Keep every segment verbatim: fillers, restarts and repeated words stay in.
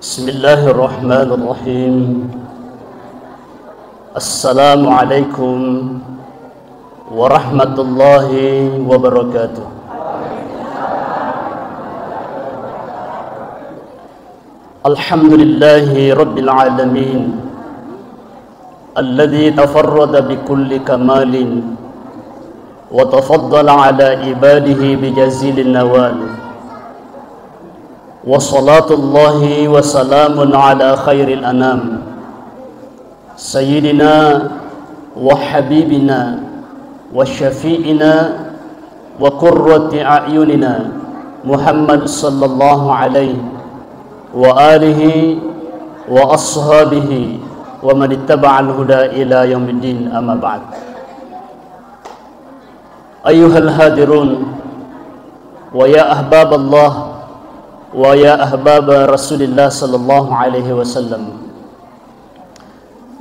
بسم الله الرحمن الرحيم. السلام عليكم ورحمة الله وبركاته. الحمد لله رب العالمين الذي تفرد بكل كمال وتفضل على عباده بجزيل النوال. وصلاة الله وسلام على خير الأنام سيدنا وحبيبنا وشفيعنا وقرة أعيننا محمد صلى الله عليه وآله وأصحابه ومن اتبع الهدى إلى يوم الدين، أما بعد. أيها الحاضرون، ويا أحباب الله، ويا أحباب رسول الله صلى الله عليه وسلم،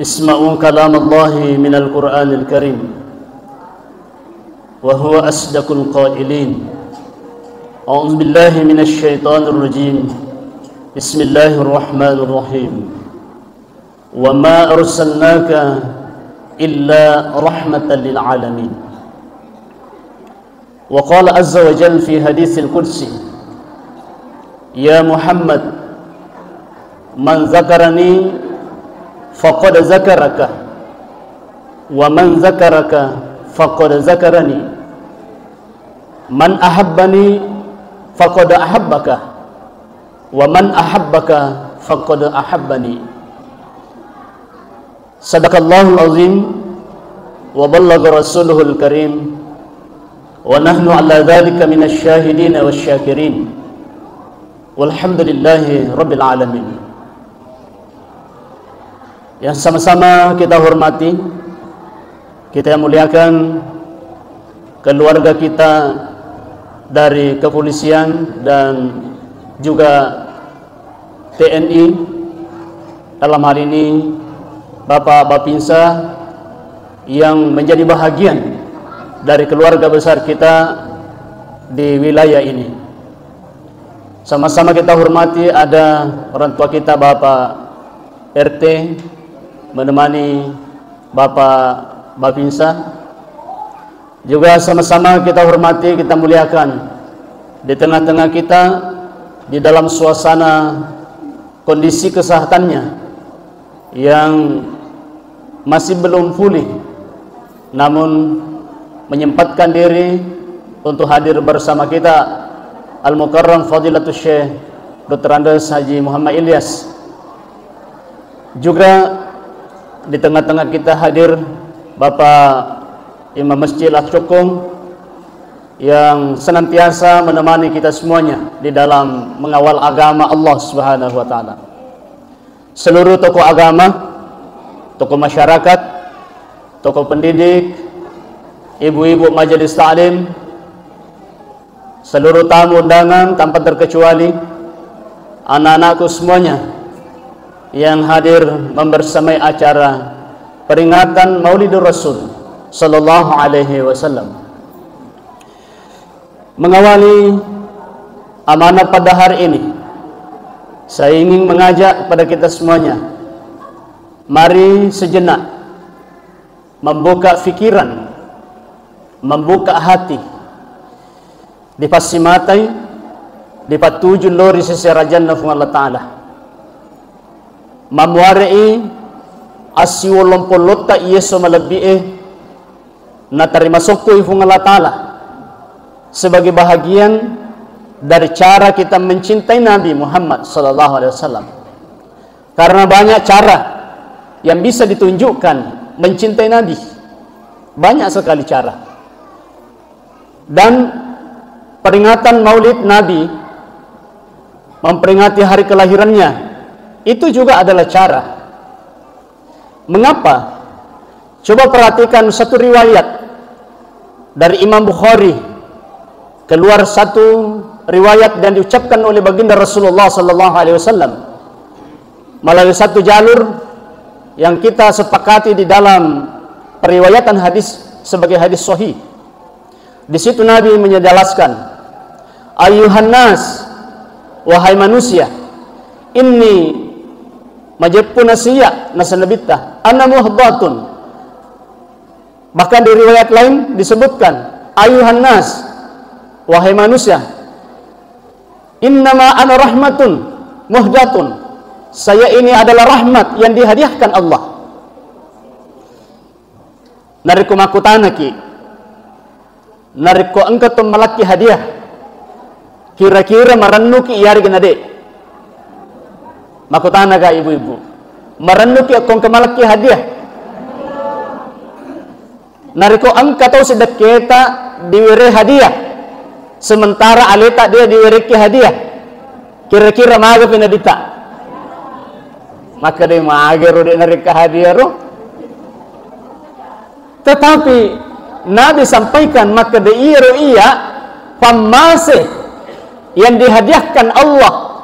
اسمعوا كلام الله من القرآن الكريم، وهو أصدق القائلين. أعوذ بالله من الشيطان الرجيم. بسم الله الرحمن الرحيم. وما أرسلناك إلا رحمة للعالمين. وقال عز وجل في حديث القدسي: يا محمد، من ذكرني فقد ذكرك، ومن ذكرك فقد ذكرني، من أحبني فقد أحبك، ومن أحبك فقد أحبني. صدق الله العظيم وبلغ رسوله الكريم ونحن على ذلك من الشاهدين والشاكرين والحمد لله رب العالمين. Yang sama-sama kita hormati, kita muliakan, keluarga kita dari kepolisian dan juga T N I, dalam hal ini Bapak Bapinsa yang menjadi bahagian dari keluarga besar kita di wilayah ini. Sama-sama kita hormati, ada orang tua kita, Bapak R T, menemani Bapak Bapinsa. Juga sama-sama kita hormati, kita muliakan di tengah-tengah kita, di dalam suasana kondisi kesehatannya yang masih belum pulih, namun menyempatkan diri untuk hadir bersama kita, Al-Mukarram Fadilatul Syekh Doktor Andes Haji Muhammad Ilyas. Juga di tengah-tengah kita hadir Bapak Imam Masjid Al-Cokong yang senantiasa menemani kita semuanya di dalam mengawal agama Allah Subhanahu wa Ta'ala. Seluruh tokoh agama, tokoh masyarakat, tokoh pendidik, ibu-ibu majelis taklim, seluruh tamu undangan tanpa terkecuali, anak-anakku semuanya yang hadir membersamai acara peringatan Maulidur Rasul sallallahu alaihi wasallam. Mengawali amanah pada hari ini, saya ingin mengajak kepada kita semuanya, mari sejenak membuka pikiran, membuka hati, dipassimatai, dipattuju lao ri sese arajanna Puang Allah Ta'ala. Mammuare'i assiwolong pollotta iyeso malebbi'e natarima sokkoi Puang Allah Ta'ala sebagai bahagian dari cara kita mencintai Nabi Muhammad sallallahu alaihi wasallam. Karena banyak cara yang bisa ditunjukkan mencintai Nabi. Banyak sekali cara. Dan peringatan Maulid Nabi, memperingati hari kelahirannya, itu juga adalah cara. Mengapa? Coba perhatikan satu riwayat dari Imam Bukhari. Keluar satu riwayat dan diucapkan oleh Baginda Rasulullah sallallahu alaihi wasallam melalui satu jalur yang kita sepakati di dalam periwayatan hadis sebagai hadis sahih. Di situ Nabi menjelaskan, Ayyuhan nas, wahai manusia, inni, majeppu nasiya, nasa Nabitta, ana muhdatun. Bahkan di riwayat lain disebutkan, ayyuhan nas, wahai manusia, innama ana rahmatun muhdatun. Saya ini adalah rahmat yang dihadiahkan Allah. Narekko makkutanaki, narekko engka to malakki hadiah, kira-kira marennuki iyarega nade? Makkutanaka ibu-ibu, marennuki okko engka malakki hadiah? Narekko engka to sidekketa diwere hadiah, sementara aleta de diwerekki hadiah, kira-kira magapi nadita? Makkeda magaro de narekka hadiah ro. Tetapi Nabi sampaikan, makkeda iyaro iya pammase yang dihadiahkan Allah.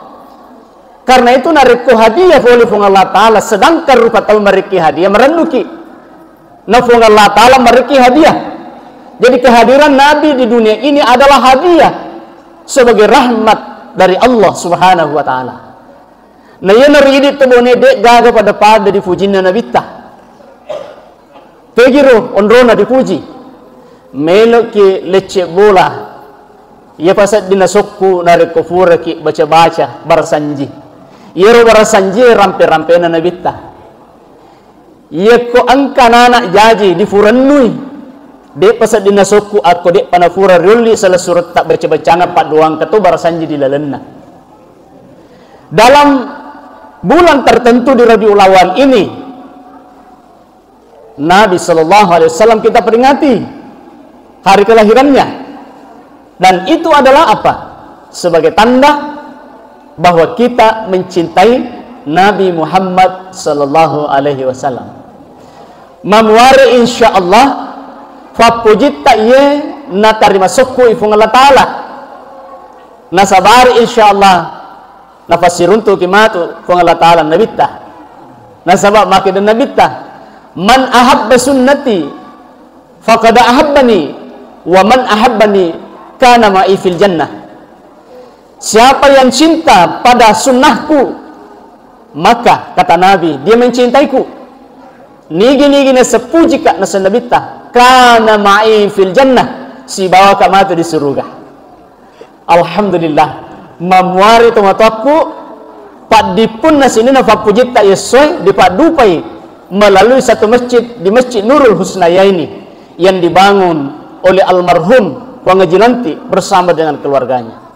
Karena itu narekko hadiah pole Puang Allah Ta'ala, sedangkan rupa tau marekki hadiah, marennuki. Na Puang Allah Ta'ala marekki hadiah. Jadi kehadiran Nabi di dunia ini adalah hadiah sebagai rahmat dari Allah Subhanahu wa Ta'ala. Na iyanaro idi to bone de gaga pada-pada dipujinna Nabitta. Pegiro onrona dipuji. Meloki lecce bola. Iya paseddinna sokku narekko puraki baca-baca barasanji. Iyaro barasanji rampe-rampena Nabitta. Iyakko engka anak jaji difurennui, de'pa seddinna sokku akko de'pa nafura riolli selessuretta baca-bacana paddoangka to barasanji di lalenna. Dalam bulan tertentu di Rabiul Awal ini, Nabi Shallallahu Alaihi Wasallam kita peringati hari kelahirannya. Dan itu adalah apa? Sebagai tanda bahwa kita mencintai Nabi Muhammad Shallallahu Alaihi Wasallam. Mamuare insya Allah fappujitta iye natarima sokku i Puang Allah Ta'ala. Nasabari insya Allah nafassiruntuki matu Puang Allah Ta'ala Nabitta. Nasaba makkeda Nabitta, "Man ahabba sunnati faqad ahabbani, wa man ahabbani kana ma'i fil jannah." Siapa yang cinta pada sunnahku, maka kata Nabi, dia mencintaiku. Nigi-nigi naseppujika nasa Nabitta, kana ma'i fil jannah, sibawaka matu di suruga. Alhamdulillah, mamuari tomatoakku, paddippunna sininna fappujitta essoe dipaddupai melalui satu masjid di Masjid Nurul Husnayaini yang dibangun oleh almarhum Puang Haji Lantik bersama dengan keluarganya.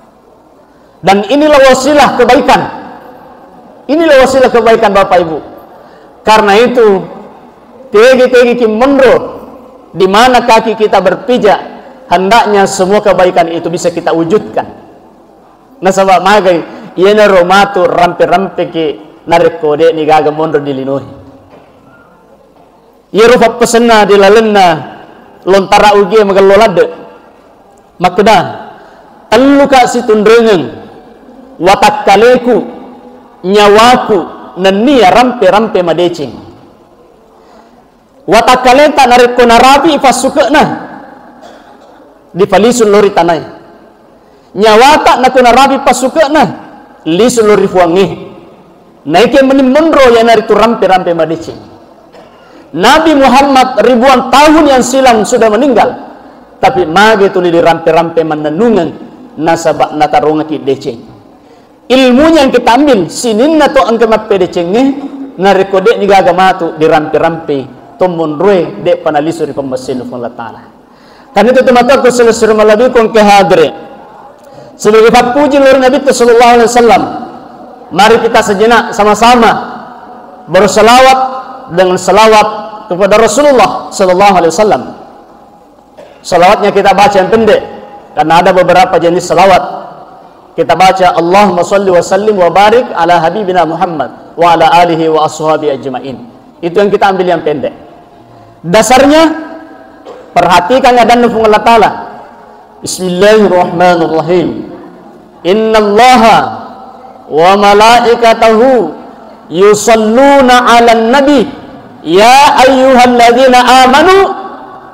Dan inilah wasilah kebaikan. Inilah wasilah kebaikan Bapak Ibu. Karena itu, tegi-tegi ki monro di mana kaki kita berpijak, hendaknya semua kebaikan itu bisa kita wujudkan. Nasaba magai, iyanaro matu rampe-rampeki narekko de'ni gaga monro di linoe. Iyaro fappesenna di lalenna lontara ugie magello ladde. Makkeda, telluka situnrengeng, watakkaleku, nyawaku, nennia rampe-rampe madeceng. Watakkaleta narekko narapi passuke'na, dipalisu lao ri tanae. Nyawata nako narapi passuke'na, lisu lao ri Puangnge. Naike meni monro iyanaritu rampe-rampe madeceng. Nabi Muhammad ribuan tahun yang silam sudah meninggal, tapi mage tuli dirampe-rampe mannennungeng nasaba natarongaki deceng. Ilmunya yang kita ambil, sininna to engka mappedecengnge, narekko de'ni gaga matu dirampe-rampe, to monroe de'pa nalisu ri pammasena Puang Allah Ta'ala. Karena itu, teman-temanku, saudara-saudara malebbiku engka hadere. Sebagai pappuji lao ri Nabitta sallallahu alaihi wasallam, mari kita sejenak sama-sama berselawat dengan selawat kepada Rasulullah sallallahu alaihi wasallam. Salawatnya kita baca yang pendek, karena ada beberapa jenis salawat. Kita baca, "Allahumma salli wa sallim wa barik ala habibina Muhammad wa ala alihi wa ashabi ajma'in." Itu yang kita ambil yang pendek. Dasarnya, perhatikan adanna Puang Allah Ta'ala. Bismillahirrahmanirrahim. Innallaha wa malaikatahu yusalluna 'alan nabi, ya ayyuhalladzina amanu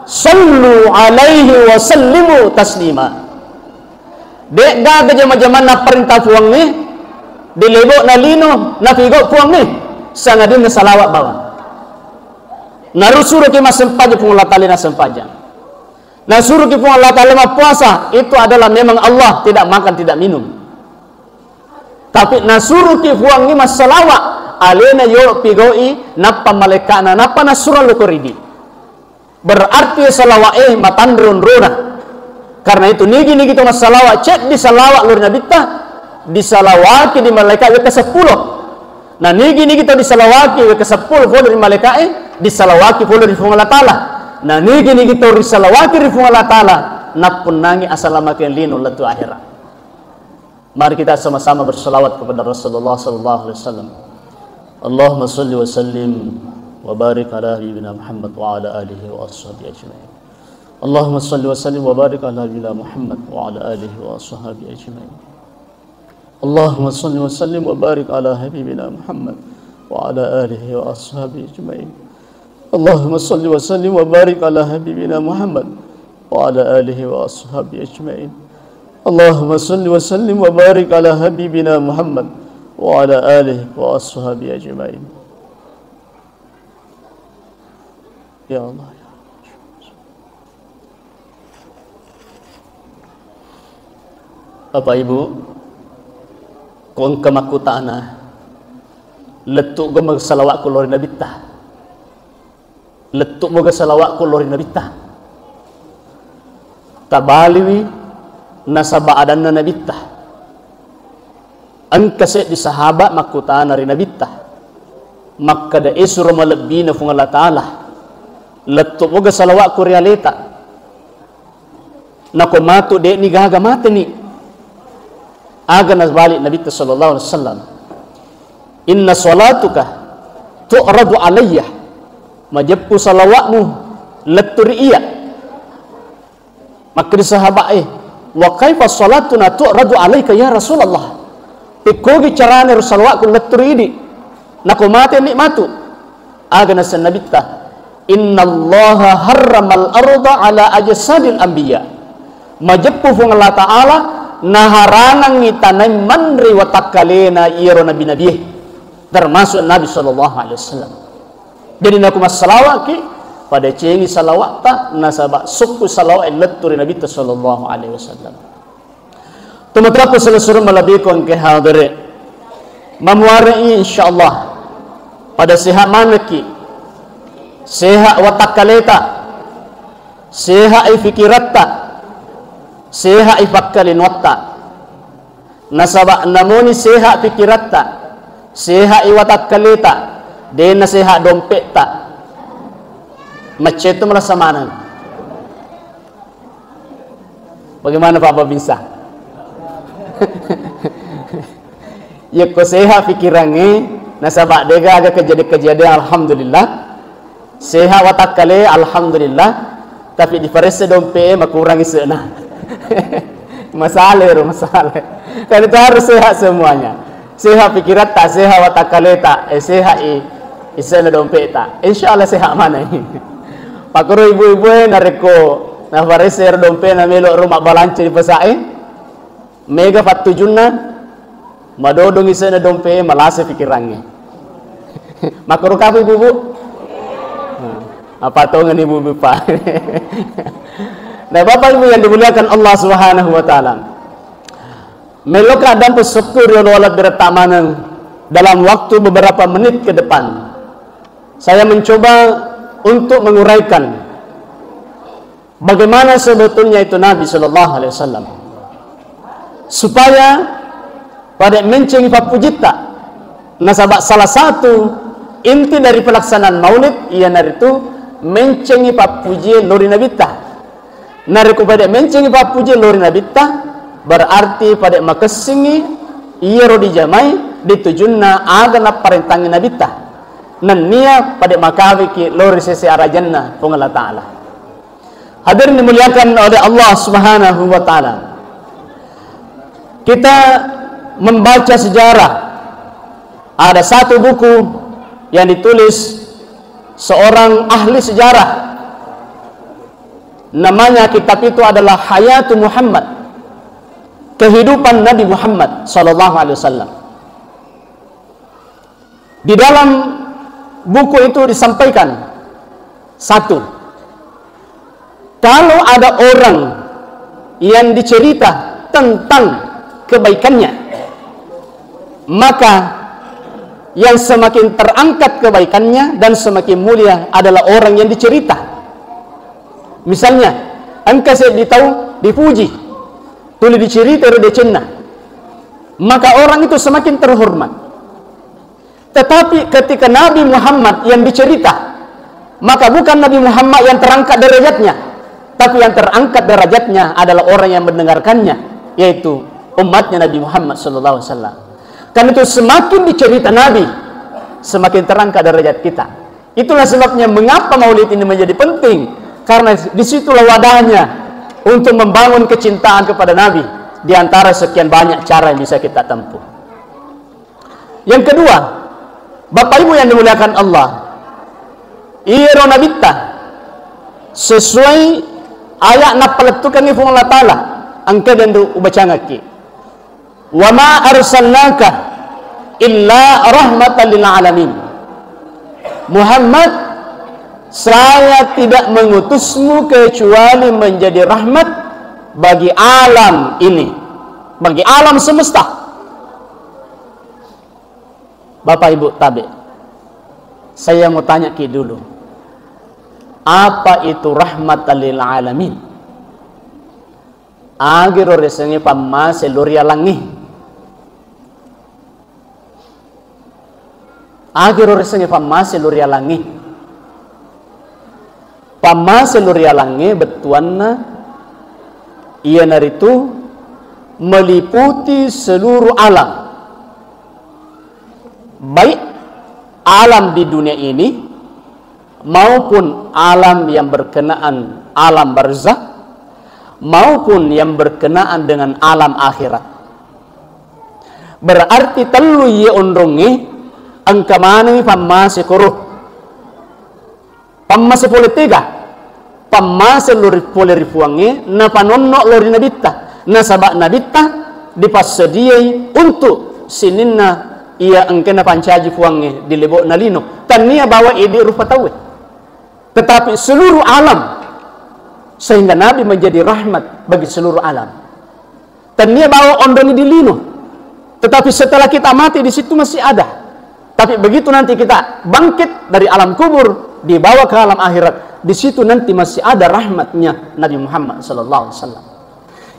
sallu 'alaihi wa sallimu taslima. De'gaga jama-jamanna parenta Puangnge, di lebo'na lino napigau Puangnge, sangadinna salawat bawang. Narusuroki massempajang, Puang Allah Ta'ala nassempajang. Nasuroki Puang Allah Ta'ala mappuasa, itu adalah memang Allah, tidak makan, tidak minum. Tapi nasuroki Puangnge massalawat, alena yolo pigau'i, nappa malaika'na, nappa nassurang lao ko ridi. Berarti salawa'e matanre onrona. Karena itu, nigi-nigi to massalawat, ceddi salawat lao ri Nabitta, disalawaki di malaikat wekka seppulo. Na nigi-nigi to disalawaki wekka seppulo pole ri malaika'e, disalawaki pole ri Puang Allah Ta'ala. Na nigi-nigi to risalawaki ri Puang Allah Ta'ala, nappunnangi asalamakeng lino lettu akhirat. Mari kita sama-sama bersalawat kepada Rasulullah sallallahu alaihi wasallam. Allahumma salli wa sallim wa barik ala habibina Muhammad wa ala alihi wa ashabihi ajma'in. Allahumma salli wa sallim wa barik ala habibina Muhammad wa ala alihi wa ashabihi ajma'in. Allahumma salli wa sallim wa barik ala habibina Muhammad wa ala alihi wa ashabihi ajma'in. Allahumma salli wa sallim wa barik ala habibina Muhammad wa ala alihi wa ashabihi ajma'in. Allahumma salli wa sallim wa barik ala habibina Muhammad wa ala alihi wa ashabihi ajma'in. Ya Allah, ya Allah. Bapak Ibu, ko engka makkutana, lettu' ga maga salawa'ku lao ri Nabitta? Lettu' moga salawa'ku lao ri Nabitta? Tabaliwi nasaba adanna Nabitta. Engka seddi sahabat makkutana ri Nabitta, makkeda, "E suro malebbina Puang Allah Ta'ala, lettu' moga salawa'ku ri aleta?" Nako matu de'ni gaga mateni. Aga nabali Nabitta sallallahu alaihi wasallam, "Inna salatuka tu'radu alayya." Majeppu salawa'mu lettu' ri iyya. Makkeda sahaba'e, "Wa kaifa salatuna tu'radu alaika ya Rasulullah?" Pekkogi carana ro salawa'ku lettu' ri idi? Nako mateni matu. Aga nasenna Nabitta, "Innallaha harramal arda ala ajsadil anbiya." Majeppu Puang Allah Ta'ala naharangangngi tanae manre watakkalena iyaro nabi-nabie, termasuk Nabi sallallahu alaihi wasallam. Jadi, nako massalawa'ki, padecengi salawa'ta, nasaba sukku salawa'e lettu' ri Nabitta sallallahu alaihi wasallam. Tomatoakku salesureng malebbiku engkae hadere. Mamuare'i insyaallah pada sehat manekki. Sehat watakkaleta, seha'i fikiratta, seha'i pakkalinoatta. Nasaba namoni sehat pikiratta, seha'i watakkaleta, de'na sehat dompe'ta, macettu malasa maneng. Bagaimana Pak Babinsa? Yakko sehat pikirangnge, nasaba de'gaga kejadian-kejadian, alhamdulillah. Sehat watakkale, alhamdulillah. Tapi diparesse dompe'e, makurang ise'na. Masalah ero, masalah. Kan itu harus sehat semuanya. Sehat pikiratta, sehat watakkaleta, eh, sehat i, ise'na dompe'ta. Insya Allah sehat maneng. Pakoro ibu-ibu e, narekko naparesse ero dompe'na melo ro mabbalanca di pasa'e, mega pattujunna, madodong ise'na dompe'e, malasa pikirangnge. Makkoro kapi, Bu, Bu? Nah, apa tongeng ibu-ibu, Pak? Nah, Bapak Ibu yang dimuliakan Allah Subhanahu wa Ta'ala, meloka addampeng sukku ri olo-olo beretta maneng dalam waktu beberapa menit ke depan. Saya mencoba untuk menguraikan bagaimana sebetulnya itu Nabi Sallallahu Alaihi Wasallam, supaya pada mencengi pappujitta. Nasaba salah satu inti dari pelaksanaan maulid iyanaritu mencengi pappuji lao ri Nabitta. Narekko pada mencengi pappuji lao ri Nabitta, berarti pada makessingi iyaro dijamai ditujunna aga napparentangi Nabitta. Nennia pada makawiki lao ri sese arajanna Puang Allah Ta'ala. Hadirin dimuliakan oleh Allah Subhanahu wa Ta'ala. Kita membaca sejarah. Ada satu buku yang ditulis seorang ahli sejarah. Namanya kitab itu adalah Hayatu Muhammad. kehidupan Nabi Muhammad sallallahu alaihi wasallam. Di dalam buku itu disampaikan, satu, kalau ada orang yang dicerita tentang kebaikannya, maka yang semakin terangkat kebaikannya dan semakin mulia adalah orang yang dicerita. Misalnya, engka seddi tau dipuji, tuli dicerita ro decenna, maka orang itu semakin terhormat. Tetapi ketika Nabi Muhammad yang dicerita, maka bukan Nabi Muhammad yang terangkat derajatnya, tapi yang terangkat derajatnya adalah orang yang mendengarkannya, yaitu umatnya Nabi Muhammad sallallahu alaihi wasallam. Karena itu, semakin dicerita Nabi, semakin terangkat derajat kita. Itulah sebabnya mengapa maulid ini menjadi penting, karena disitulah wadahnya untuk membangun kecintaan kepada Nabi di antara sekian banyak cara yang bisa kita tempuh. Yang kedua, Bapak Ibu yang dimuliakan Allah, iyaro nabitta sesuai ayat nappalettukengngi Puang Allah Ta'ala, engka denru ubacangakki, "Wa ma arsalnaka illa rahmatan lil alamin." Muhammad, saya tidak mengutusmu kecuali menjadi rahmat bagi alam ini, bagi alam semesta. Bapak Ibu tabe, saya mau tanya ki dulu, apa itu rahmatan lil alamin? Agiro resengnge pammase lo ri alangnge. Agiro resengnge pammase lo ri alangnge. Pammase lo ri alangnge bettuanna iyanaritu meliputi seluruh alam. Baik alam di dunia ini maupun alam yang berkenaan alam barzakh, maupun yang berkenaan dengan alam akhirat. Berarti tellu iye onrongnge engka manengngi pammase koro. Pammase pole tega? Pammase lo ri, pole ri Puangnge, napanonno lo ri nabitta. Nasaba nabitta dipassediai untuk sininna iya engka napancaji Puangnge di lebo'na lino. Tannia bawa idi rupa tauwe. Tetapi seluruh alam, sehingga Nabi menjadi rahmat bagi seluruh alam. Tannia bawa onroni di lino. Tetapi setelah kita mati, di situ masih ada. Tapi begitu nanti kita bangkit dari alam kubur, dibawa ke alam akhirat, di situ nanti masih ada rahmatnya Nabi Muhammad sallallahu alaihi wasallam.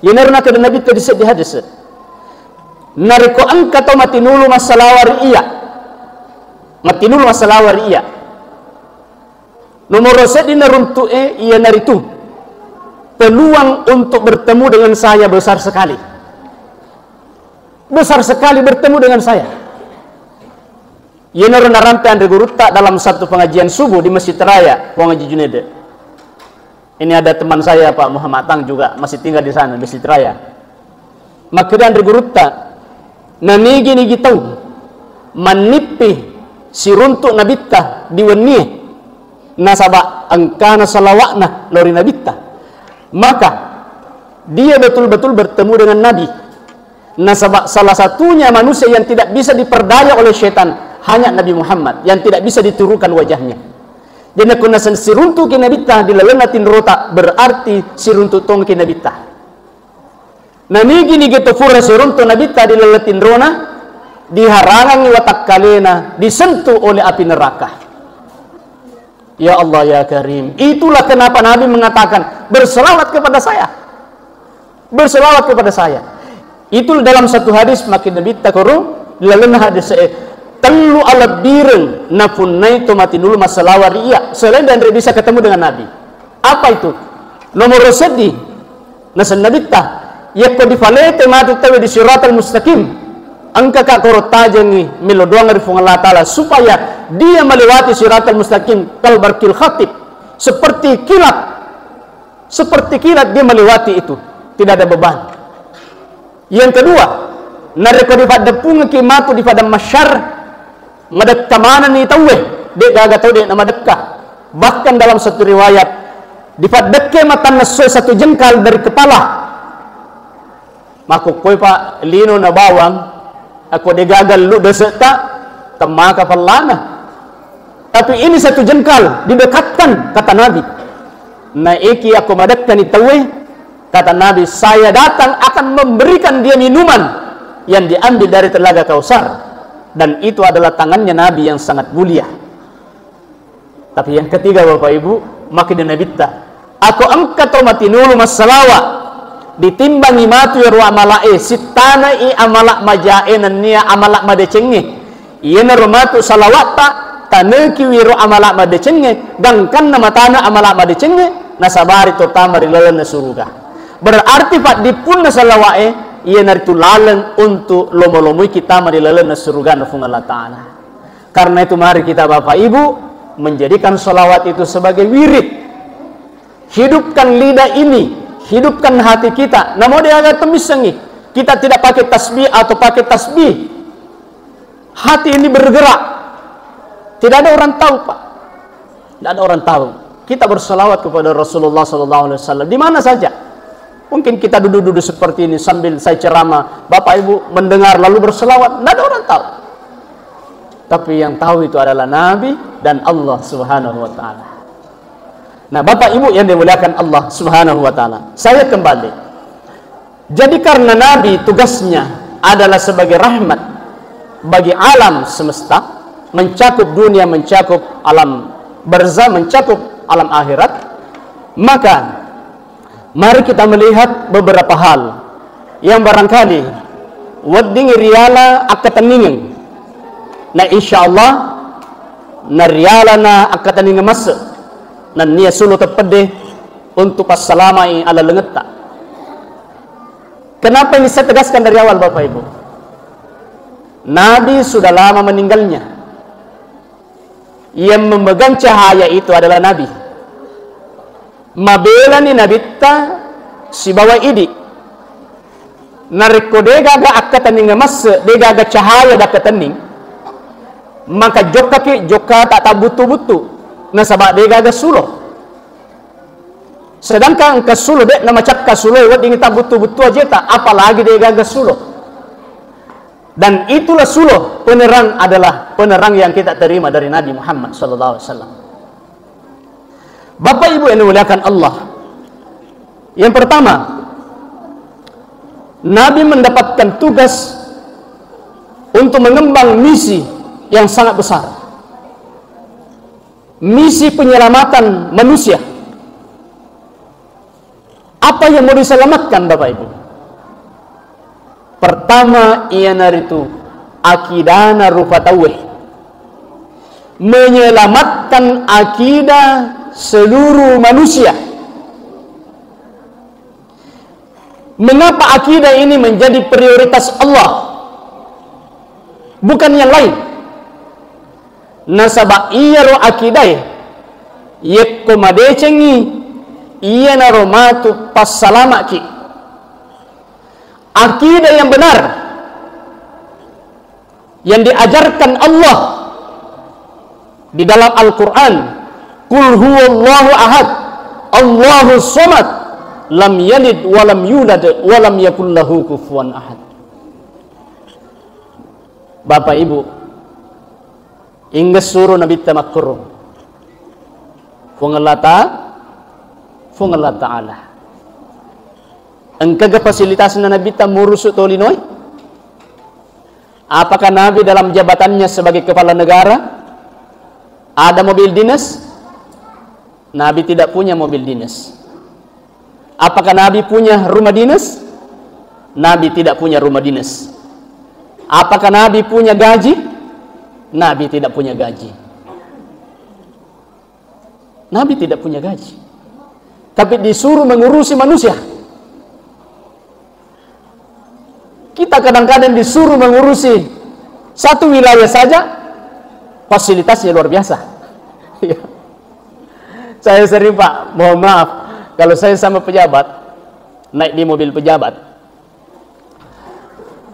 Iyanaro nakkeda Nabitta di seddi hadis, narekko engka tau matinulu massalawa ri iya, matinulu massalawa ri iya, nomoro seddinna runtu'e iyanaritu peluang untuk bertemu dengan saya besar sekali. Besar sekali bertemu dengan saya. Iyanaro narampe anre gurutta dalam satu pengajian subuh di Masjid Raya, Puang Haji Junede. Ini ada teman saya, Pak Muhammad Tang, juga masih tinggal di sana, Masjid Raya. Makkeda anre gurutta, nanigi-nigi tau mannippi siruntu nabitta di wennie, nasaba engkana salawa'na lao ri nabitta, maka dia betul-betul bertemu dengan Nabi. Nasaba salah satunya manusia yang tidak bisa diperdaya oleh setan hanya Nabi Muhammad yang tidak bisa ditirukan wajahnya. Jadi, nakko naseng siruntuki nabitta di lalenna tinrota, berarti siruntu tongki nabitta. Nanigi-nigi to pura siruntu nabitta di laleng tinrona, diharangangi watakkalena disentuh oleh api neraka. Ya Allah, ya Karim. Itulah kenapa Nabi mengatakan, "Berselawat kepada saya. Berselawat kepada saya." Itu dalam satu hadis, makin Nabi takuru, lalu hadis, eh, tellu alebbireng napunnai to mati dulu massalawa ri iya, selain dan bisa ketemu dengan Nabi. Apa itu? Nomor seddi, naseng Nabitta, yakko difalete matu tawe di siratal mustaqim, engka ka koro tajengi melo doang ri Puang Allah Ta'ala supaya dia melewati siratal mustaqim kal barqil khatif, seperti kilat, seperti kilat dia melewati itu, tidak ada beban. Yang kedua, narekko dipaddeppungengki matu di padang mahsyar, madekka manenni tauwe, de gaga tau de namadekka. Bahkan dalam satu riwayat, dipaddekke matanna essoe satu jengkal dari kepala. Makkukkoi, Pak, lino na bawang, akko degaga lu dese'ta, temmaka pellana. Tapi ini satu jengkal, didekatkan, kata Nabi. Naiki akko madekkani tauwe, kata Nabi, "Saya datang akan memberikan dia minuman yang diambil dari telaga Kausar. Dan itu adalah tangannya Nabi yang sangat mulia." Tapi yang ketiga, Bapak Ibu, makkeda Nabitta, "Ako engka to matinulu massalawa, ditimbangi matu ero amalae, sittanai amala majae nennia amala madecengnge. Iyanaro matu salawatta, tanekiwi ero amala madecengnge, gangkanna matana amala madecengnge, nasabari to tama ri lalenna suruga." Berarti paddippunna salawae, iyanaritu laleng untuk lomo-lomoiki tama ri lalenna surugana Puang Allah Ta'ala. Karena itu, mari kita, Bapak Ibu, menjadikan salawat itu sebagai wirid. Hidupkan lidah ini, hidupkan hati kita. Namo degaga temmissengi, kita tidak pakai tasbih atau pakai tasbih. Hati ini bergerak. Tidak ada orang tahu, Pak. Tidak ada orang tahu. Kita bersalawat kepada Rasulullah sallallahu alaihi wasallam di mana saja. Mungkin kita duduk-duduk seperti ini sambil saya ceramah, Bapak Ibu mendengar lalu bersalawat, tidak ada orang tahu. Tapi yang tahu itu adalah Nabi dan Allah Subhanahu wa Ta'ala. Nah, Bapak Ibu yang dimuliakan Allah Subhanahu wa Ta'ala, saya kembali. Jadi, karena Nabi tugasnya adalah sebagai rahmat bagi alam semesta, mencakup dunia, mencakup alam barzah, mencakup alam akhirat, maka mari kita melihat beberapa hal yang barangkali wedding riala akkatenningeng. Nah, insya Allah, narialana akkatenningeng masse, nennia sulo teppedde untuk passalamai alalengetta. Kenapa ini saya tegaskan dari awal, Bapak Ibu? Nabi sudah lama meninggalnya. Yang memegang cahaya itu adalah Nabi. Mabelani Nabitta sibawa idi. Narekko degaga akkatenning masse, degaga cahaya dakkatenning, maka jokkaki jokka tak tabbuttu-buttu, nasaba degaga sulo. Sedangkan engka sulo, de' namacakka sulo, wedding tabbuttu-buttu ajeta, apalagi degaga sulo. Dan itulah sulo, penerang adalah penerang yang kita terima dari Nabi Muhammad sallallahu alaihi wasallam. Bapak Ibu yang dimuliakan Allah, yang pertama, Nabi mendapatkan tugas untuk mengembang misi yang sangat besar. Misi penyelamatan manusia. Apa yang mau diselamatkan, Bapak Ibu? Pertama, iyanaritu akidana rupa tauwe. Menyelamatkan akidah seluruh manusia. Mengapa akidah ini menjadi prioritas Allah? Bukan yang lain. Nasaba iyaro akidae, yekko madecengngi, iyanaro matu passalama'ki. Akidah yang benar yang diajarkan Allah di dalam Al-Quran, "Qul huwallahu ahad, Allahu samad, lam yalid walam yulad, walam yakul lahu kufuwan ahad." Bapak Ibu, ingga suro Nabitta makkurung? Puang Allah Ta-, Puang Allah Ta'ala. Engkaga fasilitasna Nabitta murusu tolinoe? Apakah Nabi dalam jabatannya sebagai kepala negara ada mobil dinas? Nabi tidak punya mobil dinas. Apakah Nabi punya rumah dinas? Nabi tidak punya rumah dinas. Apakah Nabi punya gaji? Nabi tidak punya gaji. Nabi tidak punya gaji. Tapi disuruh mengurusi manusia. Kita kadang-kadang disuruh mengurusi satu wilayah saja, fasilitasnya luar biasa. Iya. Saya sering, Pak, mohon maaf, kalau saya sama pejabat, naik di mobil pejabat,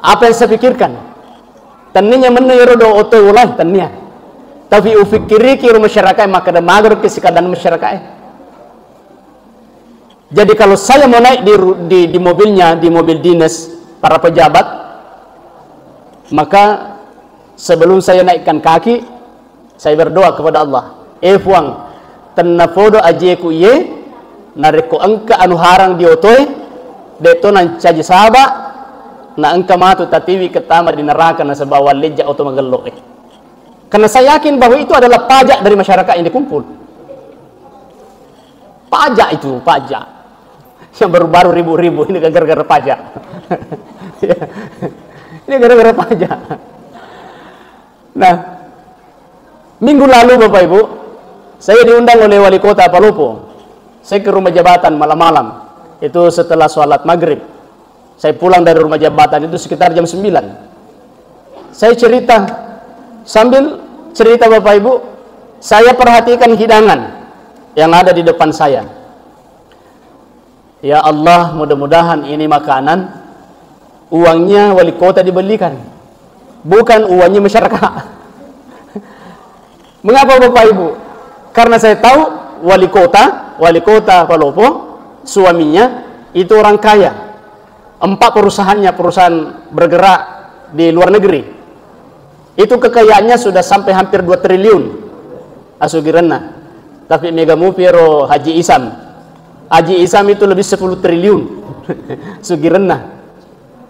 apa yang saya pikirkan? Tenninya menno iyaro do oto ulai, tennia. Tapi ufikkiriki ro masyarakat, maka ada magro ke sekadar masyarakat. Jadi, kalau saya mau naik di ru-, di, di mobilnya, di mobil dinas, para pejabat, maka sebelum saya naikkan kaki, saya berdoa kepada Allah, "Eh Puang, tennapodo ajeku iye, narekko engka anu harang di otoe, de' to nancaji saba, na engka matu tatiwi kettama di neraka nasaba wallejja oto magello e." Karena saya yakin bahwa itu adalah pajak dari masyarakat yang dikumpul. Pajak itu, pajak. Yang baru-baru ribu-ribu ini gara-gara pajak. Ya. Ini gara-gara pajak. Nah, minggu lalu Bapak Ibu, saya diundang oleh wali kota Palopo. Saya ke rumah jabatan malam-malam. Itu setelah sholat maghrib. Saya pulang dari rumah jabatan itu sekitar jam sembilan. Saya cerita, sambil cerita Bapak Ibu, saya perhatikan hidangan yang ada di depan saya. Ya Allah, mudah-mudahan ini makanan uangnya wali kota dibelikan, bukan uangnya masyarakat. Mengapa Bapak Ibu? Karena saya tahu wali kota, wali kota Palopo, suaminya itu orang kaya. Empat perusahaannya, perusahaan bergerak di luar negeri. Itu kekayaannya sudah sampai hampir dua triliun asugirenna. Tapi mega mupi ero Haji Isam. Haji Isam itu lebih sepuluh triliun sugirenna.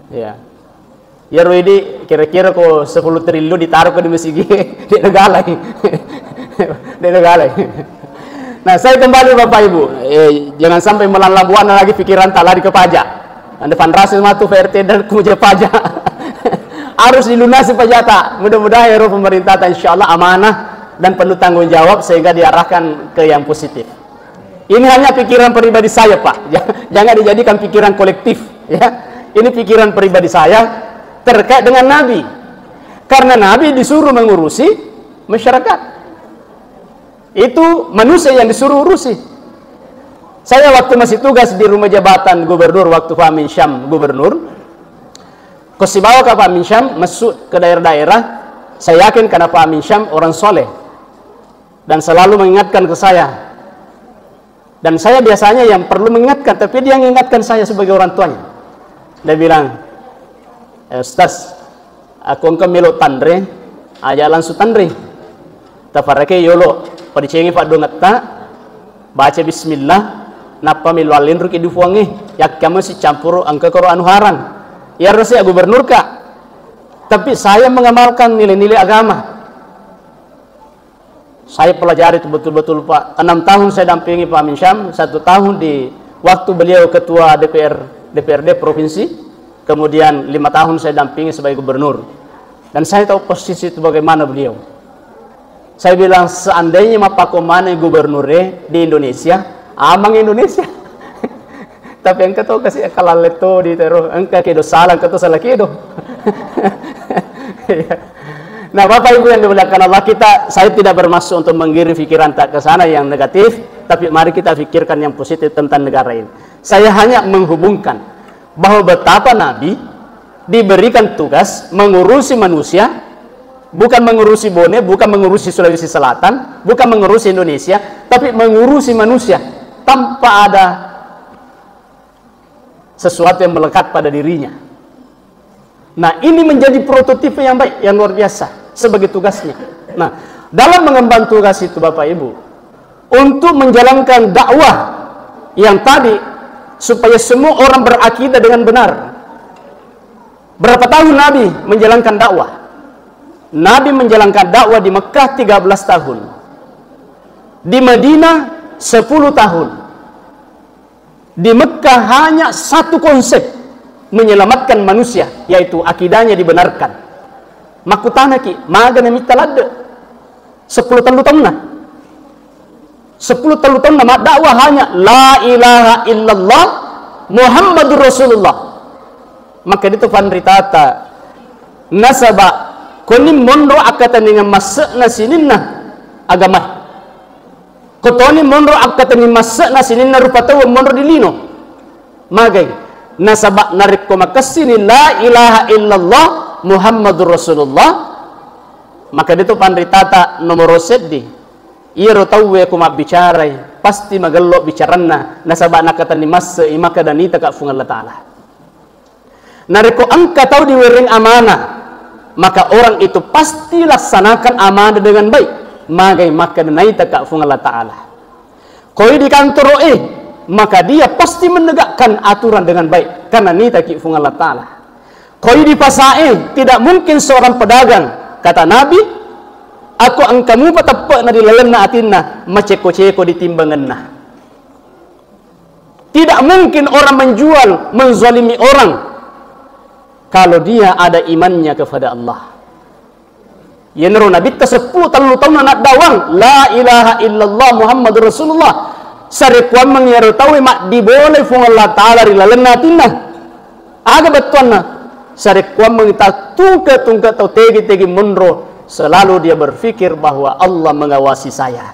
Ya. Iyaro idi kira-kira ko sepuluh triliun ditaruh ke di masigi, de' nagalai. De' nagalai. Nah, saya kembali Bapak Ibu, eh, jangan sampai melanglang buana lagi pikiran tak lari ke pajak. Anda fundraising matu P R T dan kemudian pajak. Harus dilunasi pajak tak. Mudah-mudahan ero pemerintah tak insya Allah amanah dan penuh tanggung jawab sehingga diarahkan ke yang positif. Ini hanya pikiran pribadi saya, Pak. Ja-, jangan dijadikan pikiran kolektif, ya. Ini pikiran pribadi saya terkait dengan Nabi. Karena Nabi disuruh mengurusi masyarakat. Itu manusia yang disuruh urusi. Saya waktu masih tugas di rumah jabatan gubernur, waktu Pak Amin Syam gubernur, ko sibawa ka Pak Amin Syam masuk ke daerah-daerah, saya yakin karena Pak Amin Syam orang soleh dan selalu mengingatkan ke saya. Dan saya biasanya yang perlu mengingatkan, tapi dia mengingatkan saya sebagai orang tuanya. Dia bilang, "Eh, Ustaz, aku engka melo tanre, aja langsung tanre. Tafarake yolo, padicengi paddoangetta, baca bismillah, nappa melo allenruki di Puangnge. Yakkiammo sicampuru engka koro anu harang." Iyaro saya gubernur, Kak. Tapi saya mengamalkan nilai-nilai agama. Saya pelajari itu betul-betul, Pak. Enam tahun saya dampingi Pak Amin Syam, satu tahun di waktu beliau ketua D P R, D P R D provinsi, kemudian lima tahun saya dampingi sebagai gubernur. Dan saya tahu posisi itu bagaimana beliau. Saya bilang, "Seandainya mappakko maneng gubernur di Indonesia, amang Indonesia." Tapi engka to kasi akalalle to di tero, engka kedo salah, engka to salah kedo. Iya. Nah, Bapak Ibu yang dimuliakan Allah, kita, saya tidak bermaksud untuk menggiring pikiran tak ke sana yang negatif, tapi mari kita pikirkan yang positif tentang negara ini. Saya hanya menghubungkan bahwa betapa Nabi diberikan tugas mengurusi manusia, bukan mengurusi Bone, bukan mengurusi Sulawesi Selatan, bukan mengurusi Indonesia, tapi mengurusi manusia tanpa ada sesuatu yang melekat pada dirinya. Nah, ini menjadi prototipe yang baik, yang luar biasa sebagai tugasnya. Nah, dalam mengemban tugas itu, Bapak Ibu, untuk menjalankan dakwah yang tadi, supaya semua orang berakidah dengan benar. Berapa tahun Nabi menjalankan dakwah? Nabi menjalankan dakwah di Mekah tiga belas tahun. Di Madinah sepuluh tahun. Di Mekah hanya satu konsep, menyelamatkan manusia, yaitu akidahnya dibenarkan. Makkutanaki, maga namitta ladde? Sepuluh tellu taunna. Sepuluh tellu taunna maddakwah hanya la ilaha illallah Muhammadur Rasulullah. Maka itu panritata nasaba koni monro akkatenningang masse'na sininna agamae. Kotoni monro akkatenni masse'na sininna rupa tau monro di lino. Magai? Nasaba narekko makessini la ilaha illallah Muhammadur Rasulullah, maka deto panritata nomoro seddi. Iyaro tauwe ko mabbicarai pasti magello bicaranna, nasaba nakkatenni masse'i makkeda nitaka Fuang Allah Ta'ala. Narekko engka tau diwereng amanah, maka orang itu pasti laksanakan amanah dengan baik. Magai makkeda naitaka Fuang Allah Ta'ala. Koi di kantoro e, maka dia pasti menegakkan aturan dengan baik karena nitaki Fuang Allah Ta'ala. Koi di pasa e, tidak mungkin seorang pedagang, kata Nabi, aku engka mupa teppe'na di lalenna atinna, maceko-ceko di timbangenna. Tidak mungkin orang menjual, menzalimi orang kalau dia ada imannya kepada Allah. Yenaro Nabitta seppulo tellu taunna naddawang, la ilaha illallah Muhammadur Rasulullah. Sarekkuammeng iyaro tauwe maddibolai Fuang Allah Ta'ala ri lalenna atinna. Aga bettuanna? Sarekkuammeng tattungke-tungke tau tegi-tegi monro, selalu dia berpikir bahwa Allah mengawasi saya.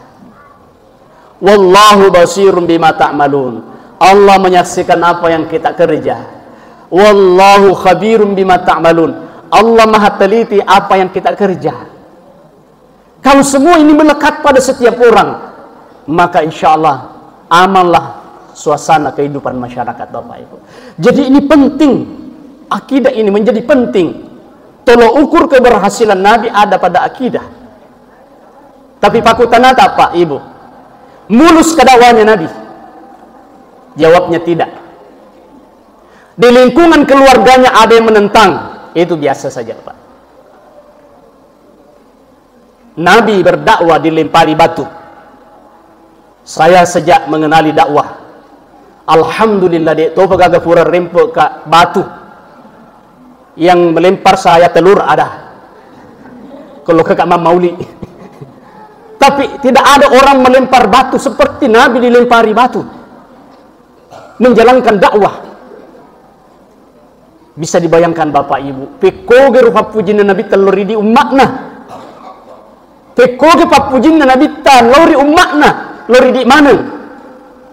Wallahu basirun bima ta'malun. Allah menyaksikan apa yang kita kerja. Wallahu khabirum bima ta'malun. Allah maha teliti apa yang kita kerja. Kalau semua ini melekat pada setiap orang, maka insya Allah amanlah suasana kehidupan masyarakat, Bapak Ibu. Jadi ini penting. Akidah ini menjadi penting. Tolok ukur keberhasilan Nabi ada pada akidah. Tapi pakutanata, Pak, Ibu, mulus ka dakwahnya Nabi? Jawabnya tidak. Di lingkungan keluarganya ada yang menentang, itu biasa saja, Pak. Nabi berdakwah dilempari batu. Saya sejak mengenali dakwah, alhamdulillah, de' topa gaga pura rempe' ka batu. Yang melempar saya telur ada. Kalau kakak Mama Uli. Tapi tidak ada orang melempar batu seperti Nabi dilempari batu. Menjalankan dakwah. Bisa dibayangkan Bapak Ibu, pekkoge ro pappujinna Nabitta lao ri di umma'na. Pekkoge pappujinna Nabitta lao ri umma'na, lao ri di maneng.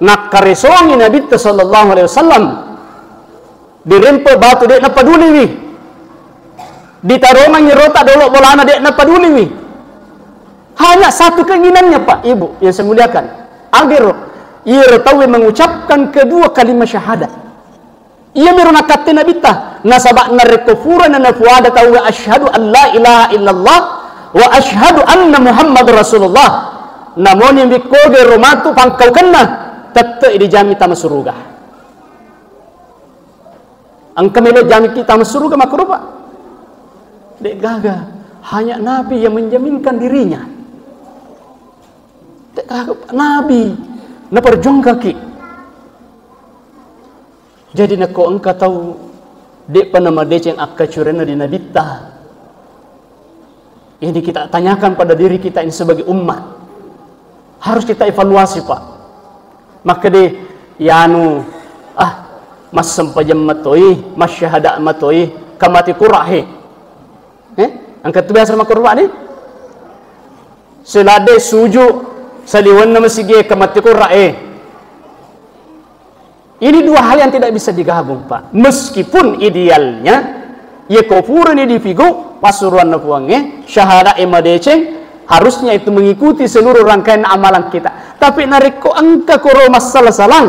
Nakkaresongi Nabitta sallallahu alaihi wasallam. Dirempe' batu, de' napaduliwi. Ditarongangngi rota' dolo' bolana, de' napaduliwi. Hanya satu keinginannya, Pak, Ibu yang saya muliakan. Agero, iyaro tauwe mengucapkan kedua kalimat syahadat. Iyamiro nakkatte Nabitta, nasaba' narekko purana napuada tauwe, "Asyhadu an la ilaha illallah wa asyhadu anna Muhammadar Rasulullah," namoni wikkoge ro matu pangkaukenna, tette'i dijami tama suruga. Engka melo jamiki tama suruga makkoro, Pak? De' gaga. Hanya Nabi yang menjaminkan dirinya. De' gaga, Pak. Nabi naperjuangkaki. Jadi, nakko engka tau de'pa namadeceng akkacurenna di Nabitta, ini kita tanyakan pada diri kita ini sebagai umat. Harus kita evaluasi, Pak. Makkede, yanu, ah, massempajang matoi, massyahada matoi, kamati kurahe. Eh? Engka tu biasa makkurba ni? Selade suju saliwenna masigi kamati kurahe. Ini dua hal yang tidak bisa digabung, Pak. Meskipun idealnya, ye ko purani dipigu pasuruanna Puangnge, syahada e madeceng, harusnya itu mengikuti seluruh rangkaian amalan kita. Tapi narekko engka koro massala-salang,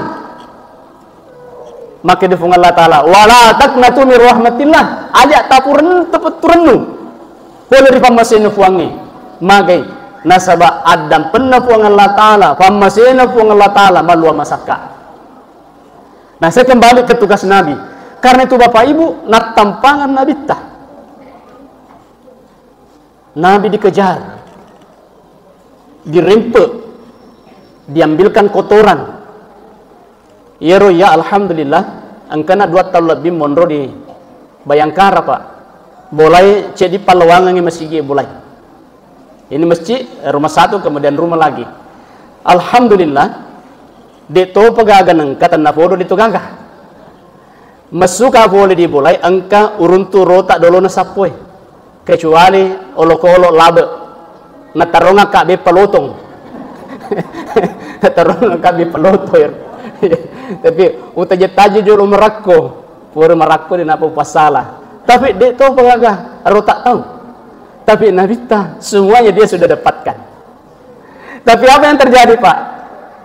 makkeda Puang Allah Ta'ala, "Wala taqnatu min rahmatillah." Aja tapureng tepetturennu pole ri pammasena Puangnge. Magai? Nasaba addampenna Puang Allah Ta'ala, pammasena Puang Allah Ta'ala, malua masakka. Nah, saya kembali ke tugas Nabi. Karena itu, Bapak Ibu, nattampangan Nabitta. Nabi dikejar, dirempe, diambilkan kotoran. Iyaro iya, alhamdulillah, engkana dua tahun lebih monro di Bayangkara, Pak. Bolai ceddi pallawangengngi masigi bolai. Ini masjid, rumah satu, kemudian rumah lagi. Alhamdulillah, de' topa gaga nengka tennapodo de' to gaga. Messuka pole di bolai engka uruntu rota dolona sappoe. Kecuali olokolo labe. Natarongakka beppa lotong. Natarongakka beppa lotong. Tapi utaje-taje jolo marakko. Pura marakko de' napa upassala. Tapi de' topa gaga rota tau. Tapi Nabitta semuanya dia sudah dapatkan. Tapi apa yang terjadi, Pak?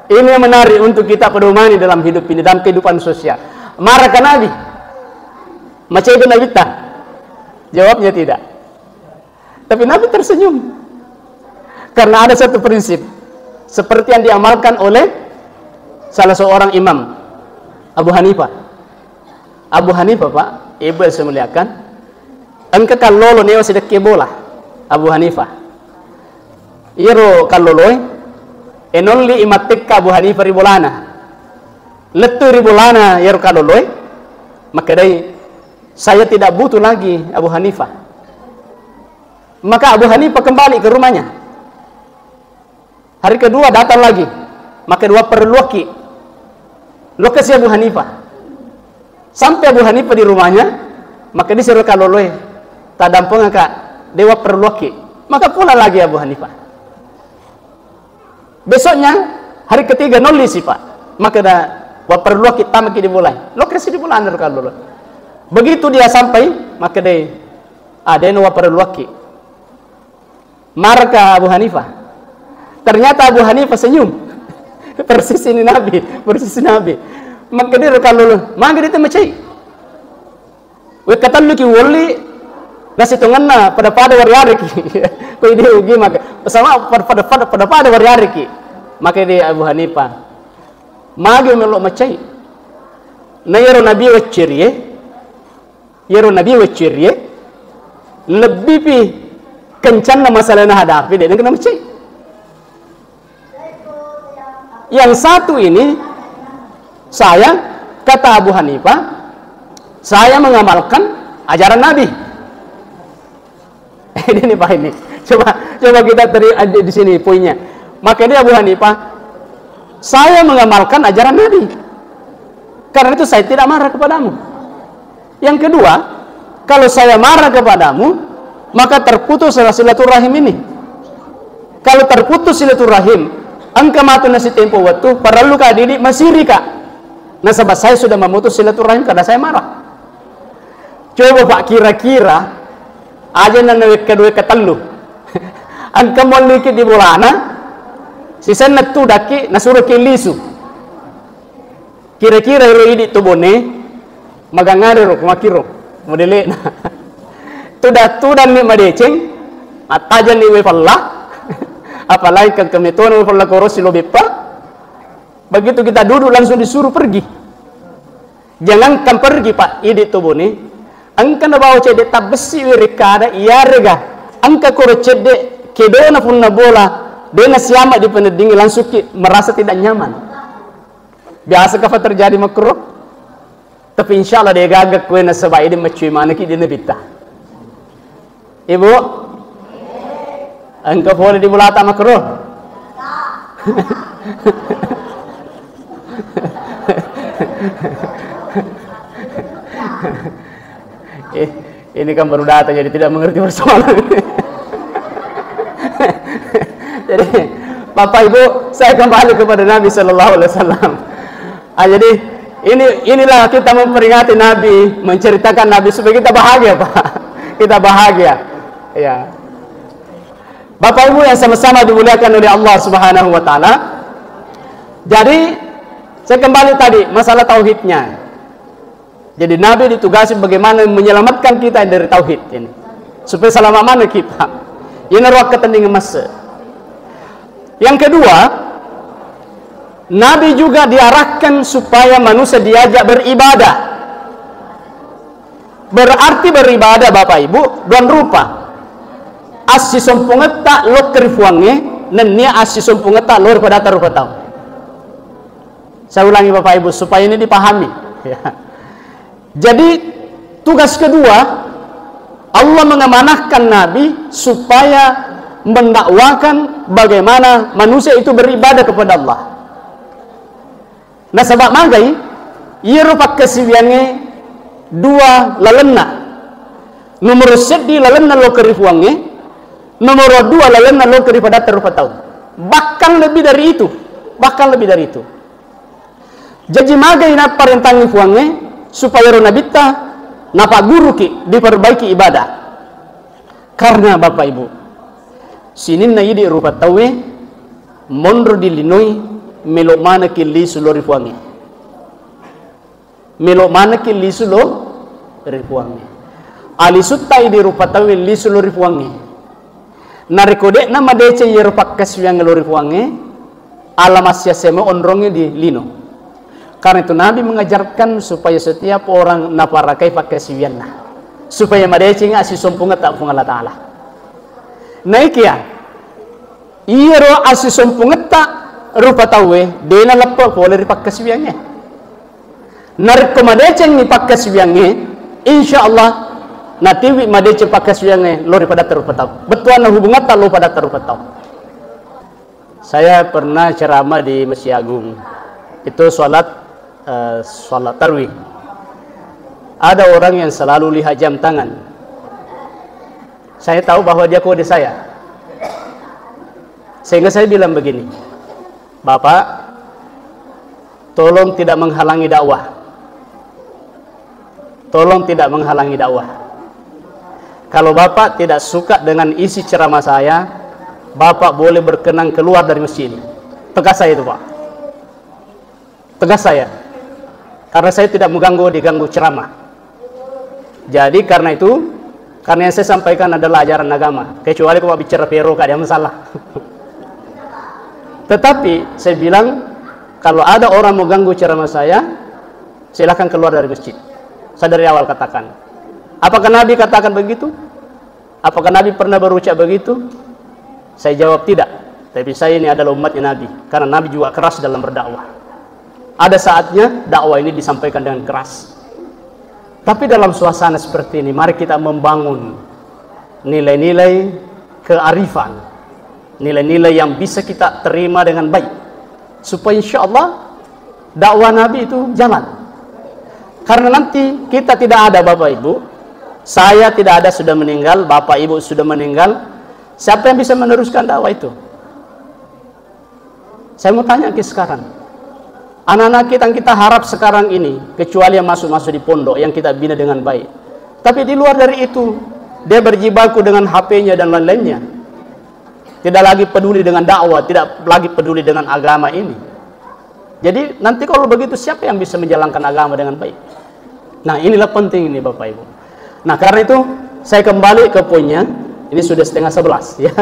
Ini yang menarik untuk kita pedomani dalam hidup ini, dalam kehidupan sosial. Maraka Nabi. Macai itu Nabitta? Jawabnya tidak. Tapi Nabi tersenyum. Karena ada satu prinsip seperti yang diamalkan oleh salah seorang imam, Abu Hanifah. Abu Hanifah, Pak, Ibu yang saya muliakan, engka kallolo newa sidekke bola, Abu Hanifah. Iyaro kalloloe, enolli imattekka Abu Hanifah ri bolana. Lettu ri bolana iyaro kalloloe, makkedai, "Saya tidak butuh lagi Abu Hanifah." Maka Abu Hanifah kembali ke rumahnya. Hari kedua datang lagi, maka dua perluakki. Lokasi Abu Hanifah. Sampai Abu Hanifah di rumahnya, maka disero kalloloe, "Tadampengaka, dewa perluakki." Maka pulang lagi Abu Hanifah. Besoknya, hari ketiga, nolli si, Pak. Maka da, "Wa perluakki, tamaki di bolai." Lokasi di bolana ro kallolo. Begitu dia sampai, maka dei, "Ah, deno wa perluakki." Marka Abu Hanifah. Ternyata Abu Hanifah senyum. Persis ini Nabi, persis Nabi. Maka dia ro kallolo, "Magi dite macai?" Wekka telluki wolli, nasitongenna pada-pada wariariki. Koi dia ugi maka. Sama pada, pada, pada, pada-pada wariariki. Maka dia Abu Hanifah, "Magi melo macai?" Na iyaro Nabi waccerie, iyaro Nabi waccerie, lebbipi kencanna masalah nahadapi, de' nengka namacai. Yang satu ini, saya, kata Abu Hanifah, saya mengamalkan ajaran Nabi. Ini nih, Pak, ini. Coba, coba kita teri-, di sini poinnya. Maka dia Abu Hanifah, "Saya mengamalkan ajaran Nabi. Karena itu saya tidak marah kepadamu." Yang kedua, kalau saya marah kepadamu, maka terputus silaturahim ini. Kalau terputus silaturahim, engka matu nasi tempo waktu, parellu ka didi masiri ka. Nasaba saya sudah memutus silaturahim karena saya marah. Coba, Pak, kira-kira aja na wekka dua wekka tellu. Engka molliki di bolana, sisenna tudakki, nasuroki lisu. Kira-kira ero idi to Bone, magangare ro, makiro, modele'na. Tuda-, tudanni madeceng, mattajanni wae fella, apalagi kengkeme tona wae fella korosi lo beppa. Begitu kita duduk langsung disuruh pergi. Jangankan pergi, Pak, idi to Bone, engka nabawa cedde tabbessi wae rekkada iyarega engka koro cedde kedona punna bola, de nasiama dipeneddingi, langsungki merasa tidak nyaman. Biasa kafa terjadi makro? Tapi insya Allah de gaga kue nasaba idi maccui maneki di Nabitta. Ibu? Engka pole di bolata makro? Eh, ini kan baru datang, jadi tidak mengerti persoalan. Jadi, Bapak Ibu, saya kembali kepada Nabi Sallallahu Alaihi Wasallam. Ah, jadi, ini, inilah kita memperingati Nabi, menceritakan Nabi supaya kita bahagia, Pak. Kita bahagia. Ya. Bapak Ibu yang sama-sama dimuliakan oleh Allah Subhanahu wa Ta'ala. Jadi, saya kembali tadi, masalah tauhidnya. Jadi, Nabi ditugasi bagaimana menyelamatkan kita dari tauhid ini. Supaya selamat mana kita. Ini ruang keteningan masa. Yang kedua, Nabi juga diarahkan supaya manusia diajak beribadah. Berarti beribadah, Bapak Ibu, dua rupa. Assisompungetta lokka ri Puangnge, nennia assisompungetta lo ri padatta rupa tau. Saya ulangi, Bapak Ibu, supaya ini dipahami. Ya. Jadi, tugas kedua, Allah mengamanahkan Nabi supaya mendakwakan bagaimana manusia itu beribadah kepada Allah. Nasaba magai, iyaro pakkasiwiangnge dua lalenna. Nomoro seddi lalenna lokka ri Puangnge, nomoro dua lalenna lokka ri padatta rupa tau. Bahkan lebih dari itu, bahkan lebih dari itu. Jaji magai napparentangngi Puangnge supaya ro Nabitta napagguruki diperbaiki ibadah. Karena Bapak Ibu, sininna idi rupa tauwe monro dilinoi melo manekki lisu lo ri Puangnge. Melo manekki lisu lo ri Puangnge. Alisutta idi rupa tauwe lisu lao ri Puangnge. Narekko de'na madeceng iyaro pakkasiwiangnge lao ri Puangnge, ala massiasemo onrongnge di lino. Karena itu Nabi mengajarkan supaya setiap orang naparakai pakkasiwianna, supaya madeceng assisompungetta Puang Allah Ta'ala. Naikia iyaro assisompungetta rupa tauwe de naleppo pole ri pakkasiwiangnge. Narekko madecengngi pakkasiwiangnge, insya Allah natiwi madeceng pakkasiwiangnge lao ri padatta rupa tau. Bettuanna hubungatta lao padatta rupa tau. Saya pernah ceramah di Masjid Agung. Itu sholat, eh, sholat tarwih. Ada orang yang selalu lihat jam tangan. Saya tahu bahwa dia kode saya. Sehingga saya bilang begini, "Bapak, tolong tidak menghalangi dakwah. Tolong tidak menghalangi dakwah. Kalau Bapak tidak suka dengan isi ceramah saya, Bapak boleh berkenan keluar dari masjid ini." Tegas saya itu, Pak. Tegas saya. Karena saya tidak mengganggu, diganggu ceramah. Jadi karena itu, karena yang saya sampaikan adalah ajaran agama. Kecuali kalau bicara pero, kada masalah. Tetapi saya bilang, kalau ada orang mau ganggu ceramah saya, silahkan keluar dari masjid. Saya dari awal katakan. Apakah Nabi katakan begitu? Apakah Nabi pernah berucap begitu? Saya jawab tidak. Tapi saya ini adalah umatnya Nabi. Karena Nabi juga keras dalam berdakwah. Ada saatnya dakwah ini disampaikan dengan keras. Tapi dalam suasana seperti ini, mari kita membangun nilai-nilai kearifan, nilai-nilai yang bisa kita terima dengan baik, supaya insya Allah dakwah Nabi itu jalan. Karena nanti kita tidak ada, Bapak Ibu, saya tidak ada, sudah meninggal, Bapak Ibu sudah meninggal, siapa yang bisa meneruskan dakwah itu? Saya mau tanya ke sekarang, anak-anak kita yang kita harap sekarang ini, kecuali yang masuk-masuk di pondok yang kita bina dengan baik. Tapi di luar dari itu, dia berjibaku dengan H P-nya dan lain-lainnya. Tidak lagi peduli dengan dakwah, tidak lagi peduli dengan agama ini. Jadi nanti kalau begitu, siapa yang bisa menjalankan agama dengan baik? Nah, inilah penting ini, Bapak Ibu. Nah, karena itu saya kembali ke poinnya. Ini sudah setengah sebelas, ya.